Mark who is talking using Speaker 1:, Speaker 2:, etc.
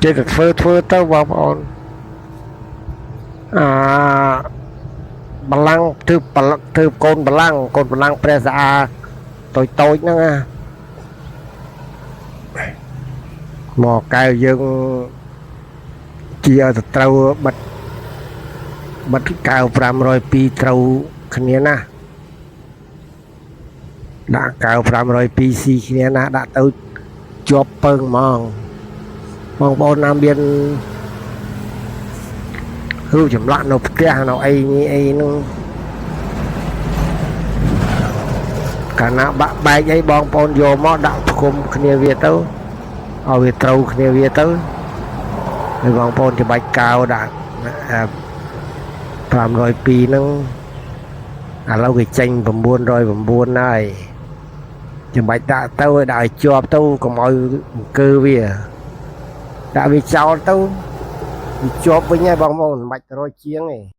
Speaker 1: ចេះតែធ្វើធ្វើទៅបងប្អូនអាបលាំងធ្វើបលធ្វើកូនបលាំងកូនបលាំងព្រះស្អាតូចតូចហ្នឹងណាមកកែវយើងជាឲ្យទៅត្រូវបិទបិទកែវ502ត្រូវគ្នាណាដាក់កែវ502ស៊ីគ្នាណាដាក់ទៅជាប់ពើងហ្មងបងប្អូនណាមានរូបចម្លាក់នៅផ្ទះនៅអីនេះអីហ្នឹងកាលណាបាក់បែកអីបងប្អូនយកមកដាក់ផ្គុំគ្នាវាទៅឲ្យវាត្រូវគ្នាវាទៅហើយបងប្អូនច្បាច់កៅដាក់502ហ្នឹងឥឡូវគេចេញ909ហើយច្បាច់ដាក់ទៅឲ្យដាក់ឲ្យជាប់ទៅកុំឲ្យអង្គើវាដាក់វាចោលទៅវាជាប់វិញហើយបងប្អូនមិនបាច់ទៅរកជាងទេ។